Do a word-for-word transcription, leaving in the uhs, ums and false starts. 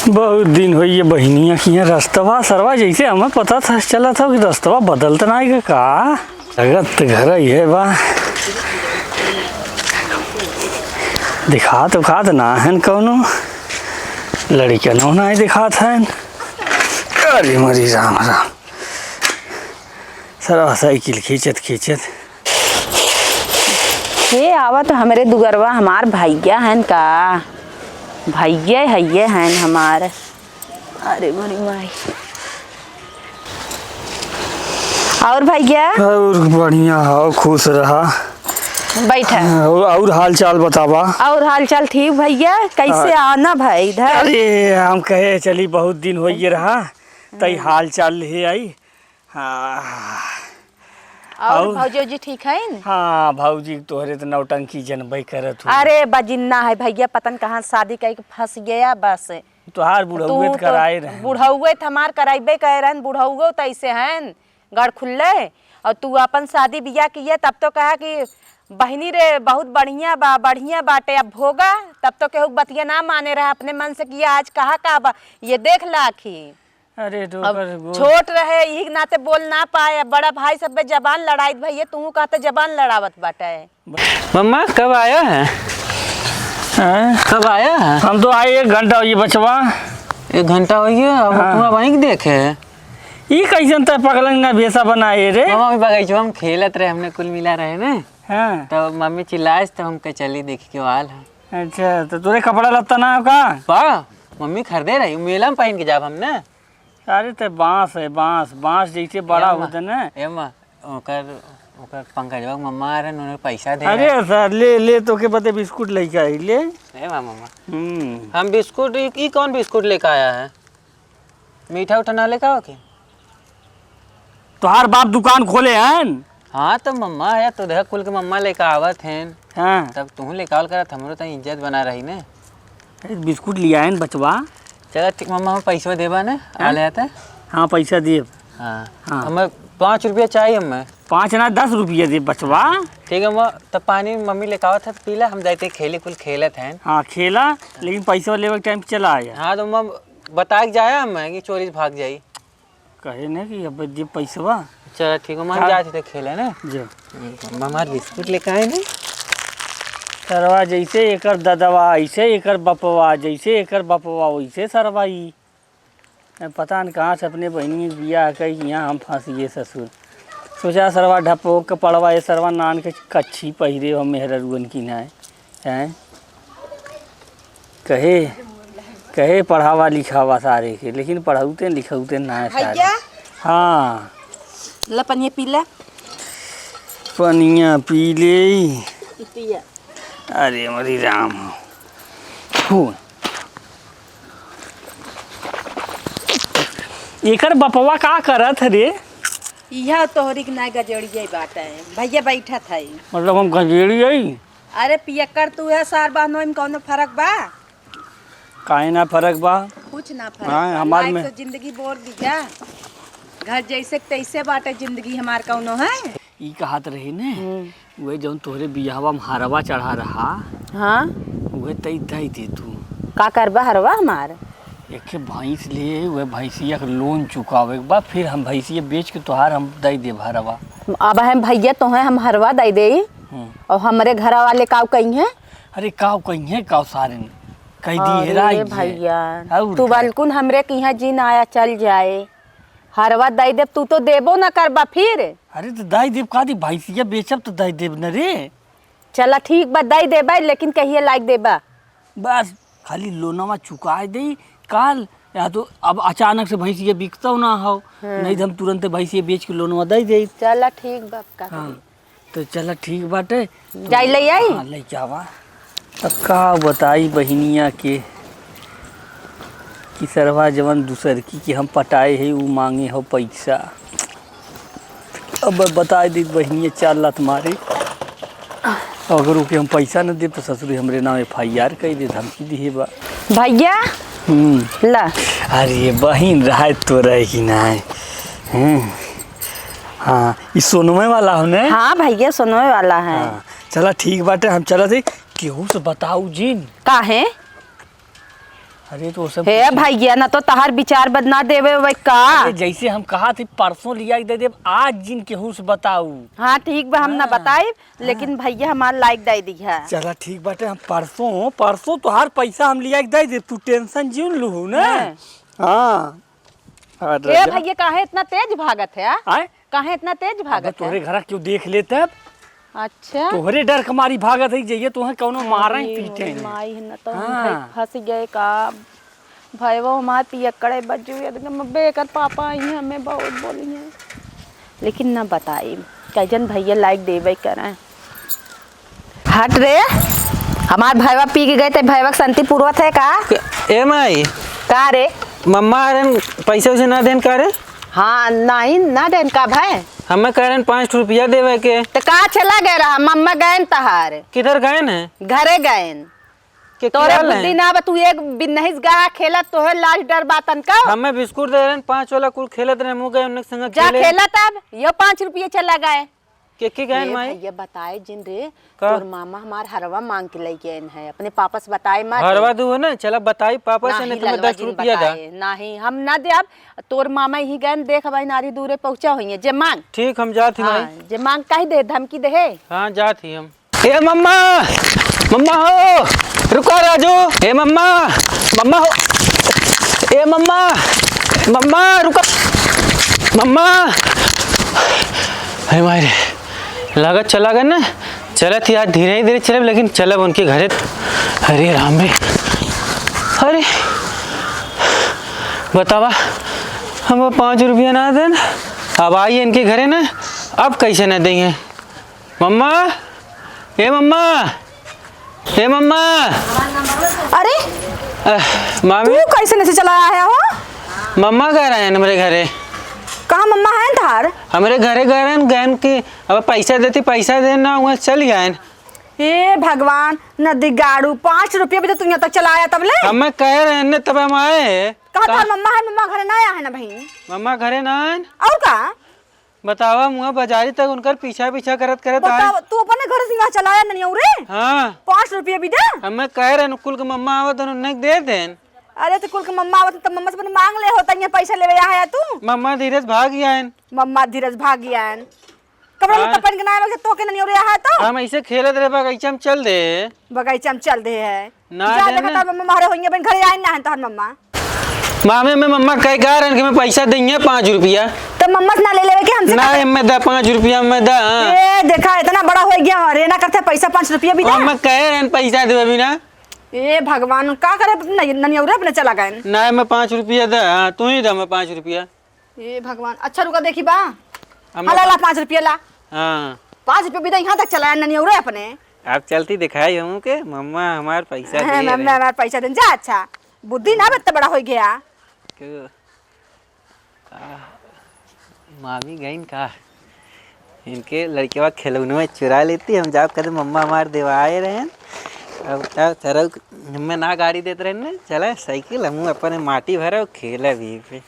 बहुत दिन होइ ये बहिनिया किहाँ रस्तवा सरवा, जैसे हमें पता था, चला था कि रस्तवा बदलत नाहीं का, का? लगत त घर ही है बा। दिखात उखात ना हन कौनो, लड़िकनो नाहीं दिखात हन। अरे मरी राम राम, सरवा साइकिल खींचत खींचत। हे, आवा तो हमरे दुगरवा, हमार भैया हन का? भैया, हइये हन हमार। अरे मोरी माई। और भैया? और बढ़िया हो, खुश रहा। बैठा। और, और हाल चाल बतावा। और हाल चाल ठीक भैया, कैसे हाँ। आना भाई इधर? अरे, हम कहे चली, बहुत दिन होइए रहा, तई हम्म। हाल चाल ले आई। हाँ। और और? भौजी, भौजी ठीक हईन? हाँ, भौजी तोहरे त नौटंकी जनबे करत हो। अरे, बजिन्ना है भैया, पता न कहाँ शादी कइके फँस गया बस। तोहार बुढ़ौए तू त तो कराए रहन। बुढ़ौए त हमार कराइबे करे रहन, बुढ़ौओ त ऐसे हन, गड़ खुल्ले। और तू अपन शादी बियाह किए, तब तो कहा कि बहिनी रे, बहुत बढ़िया बा, बढ़िया बाटे। अब भोगा, तब तो केहू के बतिया ना माने रहा, अपने मन से किया, आज कहा का बा, ये देख ला आखी। अरे, तो अब ओकर गो- छोट रहे, यही के नाते बोल ना पाए। अब बड़ा भाई सब पे जबान लड़ाई, भैया, तू कहते जबान लड़ावत बाटे। मम्मा, कब आया है? हैं? कब आया है? हम तो आए एक घंटा हुई बचवा। एक घंटा हो गया, अब हाँ। पूरा वहीं देखे। ई कैसन त पगलन ना भेसा बनाए रे? मम्मा, अभी बगीचवा में खेलत रहे, हमने कुल मिला रहे ना। हाँ। तो मम्मी चिल्लाए, तो हमके चली देखी के वाल है। अच्छा, तो तोरे कपड़ा लत्ता ना हो का? बा, मम्मी खरीदे रही, मेला में पहन के जाब हम ना। अरे, ते बांस है, बांस, बांस जैसे बड़ा ए माँ, होता ना। ए माँ, ओकर, ओकर पंकजवा के मम्मा आ रहे, उन्हें पैसा दे अरे रहे। सर, ले, ले, तोके बदे बिस्कुट लेके आई, ले। ए माँ, मम्मा। हम्म। हम बिस्कुट, ई, ई कौन बिस्कुट लेके आया है? मीठा उठा ना लेके आओ के? तोहार बाप दुकान खोले हन? हाँ, तो मम्मा है, तो देख कुल के मम्मा लेके आवत हैं। हाँ। तब तू लेके आवल करत, हमरो तो इज्जत बना रही ने। अरे, बिस्कुट लिया है न बचवा। चला ठीक मम्मा, हम पैसा देबा ने, हाँ? आ ले आते। हाँ, पैसा दिए। हाँ। हाँ। हमें पाँच रुपया चाहिए हमें। पाँच ना, दस रुपया दे बचवा। ठीक है, मम्मा, तब पानी मम्मी लेके आवत है, पी ले, हम जाते खेले, कुल खेलत हैं। हाँ, खेला, लेकिन पैसा लेवे के टाइम चला आया। हाँ, तो मम्मा बताए के जाया हमें कि चोरी से भाग जाई। कहे ना कि अब जे पैसवा। चला ठीक है, हम हाँ। जाते थे खेले ना। जो। हमार बिस्कुट लेके आए ना। सरवा जैसे एकर ददवा, ऐसे एकर बपवा, जैसे एकर बपवा, वैसे सरवा ई। अब पता न कहाँ से अपने बहिनी के बियाह कई कि यहाँ हम फँस गए ससुर। सोचा सरवा ढपो कपड़वा, ये सरवा नान के कच्छी पहिरे हो मेहररुअन की नाय। हैं? कहे, कहे पढ़ावा लिखावा सारे के, लेकिन पढ़ौते लिखौते ना है सारे। भैया। हाँ। ला पनिया पी ले। पनिया पी ले। पिया। अरे मरी राम हो। एकर बपवा का करत ह रे? इहा तोहरी के ना गजेड़िया बाटे। भैया बैठत है। मतलब हम गजेड़ी हई? अरे पियक्कड़ तू है, सार बहनोई में कौनो फर्क बा? काहे ना फर्क बा? कुछ ना फर्क हाँ, बा। हमार लाइफ में तो जिंदगी बोर दिया। घर जैसे के तैसे बाटे जिंदगी हमार कौनो है। ई कहत रही ने, हम्म। उहे जौन तोहरे बियाहवा में हरवा चढ़ा रहा, हाँ। उहे तई दई दे तू। का करबा हरवा हमार? एके भैंस ले, उहे भैंसिया के लोन चुकावे के बा, फिर हम भैंसिया बेच के तोहार हम दई देब हरवा। अब हम भैया तोहे हम हरवा दई देई, हम्म। और हमरे घर वाले काऊ कहिहैं? अरे काऊ कहिहैं, काऊ सारे ने कह दी अरे हेराई है। भैया, और तू का? बलकुन हमरे किहाँ जिन आया चल जाए, हरवा दई देब, तू तो देबो ना करबा फिर। अरे तो दई देब का दी, भैंसिया बेचब तो दई देब न रे। चला ठीक बा, दई देबा, लेकिन कहिए लायक देबा? बस खाली लोनवा चुकाए देई काल, या तो अब अचानक से भैंसिया बिकतौ ना हो, हम्म। नहीं तो हम तुरंते भैंसिया बेच के लोनवा दई देई। चला ठीक बा, का हाँ, करी? तो चला ठीक बाटे। जाई ले आई? हाँ, ले जावा। अब का बताई बहिनिया के कि सरवा जवन दूसरकी के हम पटाए है, उ मांगे हो पैसा। अब बताए दी बहिनिया चार लात मारे। अगर ओके हम पैसा न देब तो ससुरी हमरे नाम एफ आई आर कई दे, धमकी दिहे बा। भैया, हम्म। ला। अरे बहिन, रहे तो रहे कि ना है? हम्म। हाँ, ई सोनवे वाला हो ने? हाँ भैया, सोनवे वाला है। हाँ, चला ठीक बाटे, हम चलत हई। केहू से बताऊ जिन। काहे? अरे तो सब हे कुछ भैया, ना तो तहार विचार बदना देवे वे का? अरे जैसे हम कहा थे परसों लिया के दे देब, आज जिन केहू से बताऊ। हाँ ठीक बा, हम ना हाँ। बताइब, लेकिन भैया हमार लाइक दे दिया। चला ठीक बाटे, हम परसों, परसों तोहार पैसा हम लिया के दे देब, तू टेंशन जिन लूहू ना। हाँ। हाँ। हाँ, ए राजा। भैया, काहे इतना तेज भागत है, आ? आय? काहे इतना तेज अबे भागत है? तोहरे घरा क्यों देख ले तब? अच्छा। तोहरे डर के मारी भागत है, जइए तोहे कौनो मारा ही अरे पीटे मोरे हैं। माई है न तो हाँ। हम फंस गए का? भैया हमार पियक्कड़े बज्जू एकदम, अबे एकर पापा आई हैं, हमें बहुत बोली हैं। लेकिन ना बताई, कैजन भैया लाइक देवे करें। हट रे, हमार भैया पी के गए ते भैया के संती पुरवत है का? ए माई। का रे? मम्मा अरे पैसे वैसे ना देन का रे? हाँ, नहीं, ना देन का भाई? हमें कह रहे हैं पाँच रुपया देवे के। तो का चला गए रहा? मम्मा गए न तहार। किधर गए न? घरे गए न। के तोरे किया ले? बुद्धि ना बा, तू एक बिन्नहिस गा खेलत, तोहे लाज डर बातन का? हमें बिस्कुट दे रहे हैं, पाँच वाला कुल खेलत रहे, मुँह गए उनके संग जा खेले। खेलत अब, यो पाँच रुपये चला गए। के, के गए ए माई? भैया बताए जिन रे, का? तोर मामा हमार हरवा मांग के लई गए हैं, अपने पापा से बताए मत। हरवा दू हो ना, चला बताई पापा से, नाही, नहीं तो मैं ललवा दस जिन रुपया दा। बताए, नाही, हम ना दे अब, तोर मामा यही गए, देख भाई नारी दूरे पहुँचा हुई है, जे मांग। ठीक, हम जात ही हाँ, माई। जे मांग कह दे, धमकी दे है। हाँ, जात ही हम। ए मम्मा, मम्मा हो, रुका राजू। ए मम्मा, मम्मा हो, ए मम्मा, मम्मा रुका, मम्मा। अरे माई रे, लागत चला गए ना, चलत ही आज धीरे ही धीरे चलब, लेकिन चलब उनके घरे। अरे राम रे, अरे बतावा, हम पाँच रुपया ना देन, अब आई इनके घरे ना, अब कैसे ना देंगे? मम्मा, ए मम्मा, ए मम्मा। अरे, अ, मामी। तू कैसे नहीं चला आया हो? मम्मा गए रहे हैं हमरे घरे। कहाँ मम्मा हैं तहार? हमरे घरे गए रहे हैं, गए कि अब पैसा देती, पैसा देना हुआ, चल गए हैं। हे भगवान, नदी गाड़ू, पाँच रुपया भी तो तू यहाँ तक चला आया तब ले। हम कह रहे हैं ना, तब हम आए हैं। कहाँ का? तहार मम्मा है? मम्मा घरे ना आया है ना बहिन? मम्मा घरे ना आए। और का? बतावा, मुआ बाजारी तक उनकर पीछा पीछा करत करत बतावा, आए। तू अपने घर से यहाँ चला आया ननियऊ रे? हाँ। पाँच रुपया भी दे। हमें कह रहे नुकुल के मम्मा आवत हन, उन्हें दे देन। अरे तो कुल के मम्मा आवत त मम्मा से अपन मांग ले होता, यहाँ पैसा लेवे आया है तू। मम्मा धीरज भाग आयन। मम्मा धीरज भाग आयन। कपड़ा हाँ। लत्ता पहन के ना आवे के तो के ननियऊ रे आया है तो। हम ऐसे खेलत रहे बगीचा में चल दे। बगीचा में चल दे है। ना जा जाना। देखा तहार मम्मा हमारे होइए बन घरे आए ना है तहार मम्मा। मामे में मम्मा कह कह रहे हैं कि मैं पैसा देंगे पाँच रुपया। तो मम्मा से ना ले लेवे के हमसे ना, का? मैं दा पाँच रुपया, मैं दा, हाँ। ए, देखा, इतना बड़ा हो गया, अरे ना करते पैसा पाँच रुपया भी दा। मम्मा कह रहे हैं पैसा देवे भी ना। ए भगवान, का करे अपने ननियऊ रे अपने चला गए? ना, मैं पाँच रुपया दा, हाँ, तू ही दा मैं पाँच रुपया। ए भगवान, अच्छा रुका देखी बा। हम हाँ, ला, ला, पाँच रुपया ला। हाँ। पाँच रुपया भी दा, यहाँ तक चला आया ननियऊ रे अपने। आप चलती दिखाई हमू के, मम्मा हमार पैसा हाँ, दे मम्मा रहे। हमार पैसा देन, जा, अच्छा। बुद्धि ना बत्ता बड़ा हो गया। क्यों? आ, मामी गईन का? इनके लड़केवा खिलौनवा चुरा लेती, हम जाब कहते मम्मा हमार देवाए रहन। अब का सरऊ हमें ना गाड़ी देत रहन ना, चला साइकिल, हम अपन माटी भरा खेला भी पे।